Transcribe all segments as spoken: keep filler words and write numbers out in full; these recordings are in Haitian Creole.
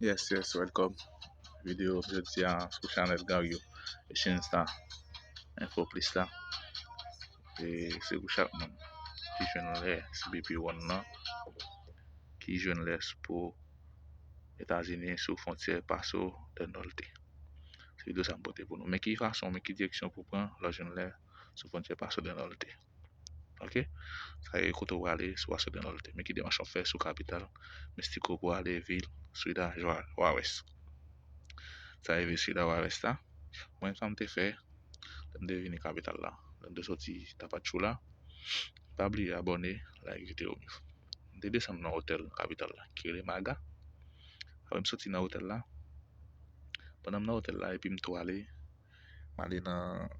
Yes, yes, welcome. Videyo jodi a sou chanèl Gario Echange Star Info Plus la. E se pou chak moun ki jwenn lè C B P One nan, ki jwenn lè pou Etazini sou fwontyè Paso del Norte. Se videyo sa m pote pou nou. Men ki fason, men ki direksyon pou pran lè w jwenn lè sou fwontyè Paso del Norte. Ok? Sa e kote w prale sou Paso del Norte. Men ki demach w ap fè sou kapital Mexico pou ale vil Ciudad Juárez. Sa e vil Ciudad Juárez la. Mwen, sa m te fè, lè m te vini kapital la, lè m te soti Tapachula, pa bliye abòne, like videyo m yo. M te desann nan otèl kapital la, ki rele Maga. Apre m soti nan otèl la, pandan m nan otèl la, epi m tou ale, m ale nan,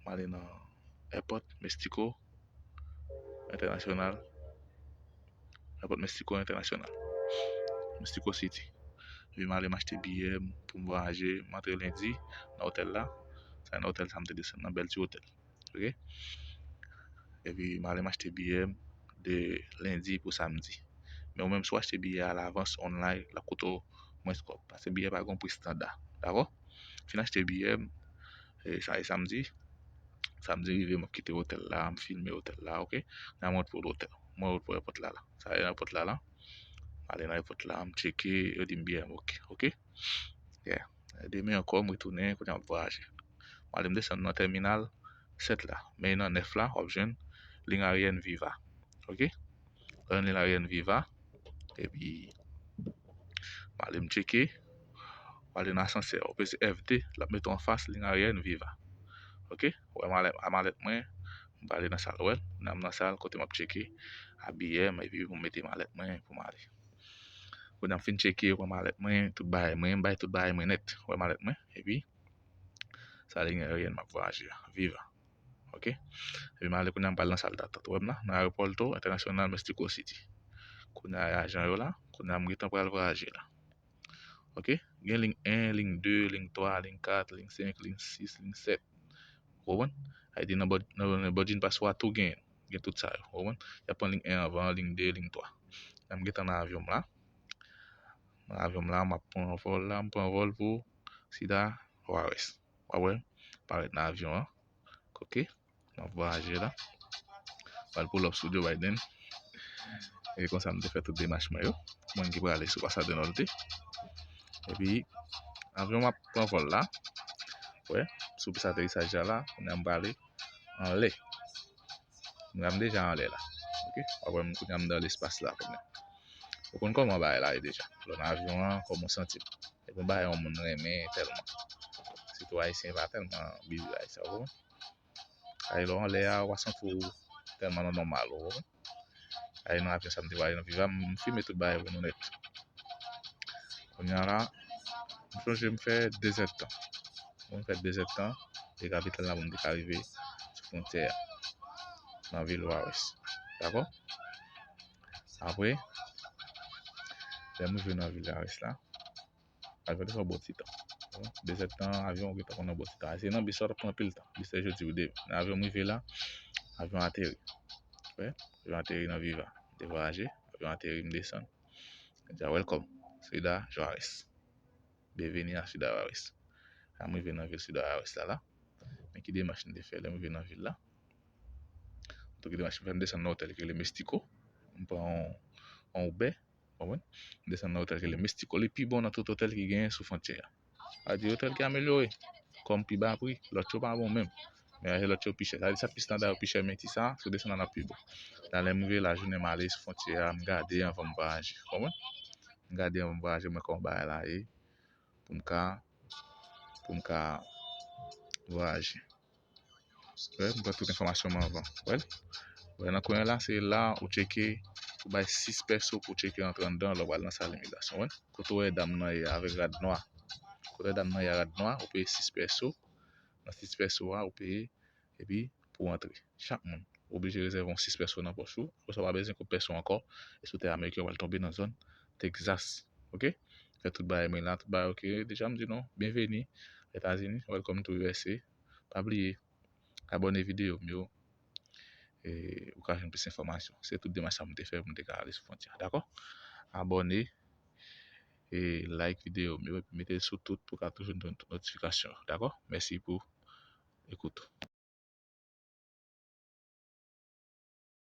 m ale nan airport Mexico International, airport Mexico International, Mexico City. Epi m ale m achte biyè m pou m vwayaje, m antre lendi nan otèl la. Sa nan otèl sa m te desann nan, bèl ti otèl. Ok? Epi m ale m achte biyè m de lendi pou samdi. Men ou menm, si w achte biyè alavans online, l ap koute w mwens kòb, paske biyè pa gen yon pri estanda. Dakò? Fin achte biyè m, e, sa e samdi. Samdi rive, m ap kite otèl la, m filme otèl la, ok? N a mont pou otèl. Mwen mont pou airport la la. Sa e airport la la. M ale nan airport la, m tcheke, yo di m biyè m ok, ok? Yeah. Demen ankò, m retounen, kounye a m ap vwayaje. M ale m desann nan tèminal sèt la. Men nan nèf la, w ap jwenn liy aeryèn Viva. Ok? Ou jwenn liy aeryèn Viva. Epi, m ale m tcheke. M ale nan asansè. Ou peze F de, l ap mete w anfas liy aeryèn Viva. Ok? Ou wè malèt, a malèt mwen, m prale nan sal. Ou wè l? Kounye a m nan sal, kote m ap tcheke a biyè m, epi pou m mete malèt mwen, pou m ale. Kounye a m fin tcheke, pran malèt mwen, tout bagay mwen, m bay tout bagay mwen nèt. Ou wè malèt mwen, epi sa liy aeryèn m ap vwayaje a, Viva. Ok? Epi m ale kounye a m pral nan sal datant. Ou wè m la, nan Aeropuerto Internacional Mexico City. Kounye a ajan yo la, kounye a m gentan pral vwayaje la. Ok? Gen liy en, liy de, liy twa, liy kat, liy senk, liy sis, liy sèt. Ou konprann? Sa vle di nan bò-, nan, nan boarding pass ou a tou gen, gen tout sa yo. Ou konprann? Y ap pran liy en anvan, liy de, liy twa. Lè m gentan nan avyon m la. Nan avyon m la, m ap pran vòl la, m pran vòl pou Ciudad Juárez. W ap wè, parèt nan avyon an. Ok, m ap vwayaje la. Pral pull up sou Joe Biden. E konsa m te fè tout demach mwen yo. Mwen ki prale sou Paso del Norte. Epi, avyon m ap pran vòl la. Wè, sou pis aterisaj la la, kounye a m prale anlè. Kounye a m deja anlè la. Ok, w ap wè m kounye a m nan lespas la kounye a. Ou konn kòman bagay la ye deja. Lè w nan avyon an, kòman w santi w? E gon bagay yon moun renmen tèlman. Sitou Ayisyen pa tèlman bizi Ayisyen, ou konprann? Ay lè w anlè a, w a santi w tèlman nan nòmal, ou konprann? Ay nan avyon sa m te prale nan Viva, m filme tout bagay pou nou nèt. Kounye a la, m sonje m fè de zèdtan. Mwen fè de zèdtan, de kapital la pou m te ka rive sou fwontyè a, nan vil Juárez. Dakò? Apre, lè m rive nan vil Juárez la, avyon te fè yon bon ti tan. De zèdtan, avyon gentan konn yon bon ti tan. Se nan bis la, t ap pran anpil tan. Bis la, jodi, ou de. Nan avyon, m rive la, avyon ateri. Wè, avyon ateri nan Viva. M te vwayaje, avyon ateri, m desann. M di a, "Welcome, Ciudad Juárez. Bienveni a Ciudad Juárez." Sa m rive nan vil Ciudad Juárez la, la. Men ki demach m te fè lè m rive nan vil la? Tout ki demach m fè, m desann nan otèl ki rele Mestico. M pran yon, yon Uber. Konprann? M desann nan otèl ki rele Mestico. Li pi bon nan tout otèl ki genyen sou fwontyè a. Sa vle di otèl ki amelyore. Kòm pi ba pri, lòt yo pa bon menm. Men lòt yo pi chè. Sa vle di sa pi estanda yo pi chè, men ti sa, si w desann nan pi bon. La lè m rive lajounen m ale sou fwontyè a, m gade anvan m vwayaje. Konprann? M gade anvan m vwayaje, m wè kòman bagay la ye. Pou m ka, pou m ka vwayaje. Wè, m pran tout enfòmasyon m anvan. Wè l? Wè, nan kwen la, se la ou tcheke, ou bay sis pèso pou tcheke antre anndan lè w al nan sal imigrasyon. Wè, kote w wè dam nan ye avèk rad nwa. Kote w wè dam nan ye a rad nwa, ou peye sis pèso. Nan sis pèso a, ou peye, epi pou w antre. Chak moun oblije rezève yon sis pèso nan pòch ou. Apre sa, w pa bezwen kòb pèso ankò. E sou tè ameriken, w pral tonbe nan zòn Texas. Ok? Fè tout bagay mwen la, tout bagay ok. Deja, m di nou, byenveni Etazini, welcome to U S A. Pa bliye, abòne videyo m yo. E ou ka jwenn plis enfòmasyon. Se tout demach sa m te fè pou m te ka ale sou fwontyè a, dakò? Abòne. e like videyo m yo, epi mete l sou tout pou w ka toujou jwenn tout notifikasyon. Dakò? Mèsi pou ekout ou.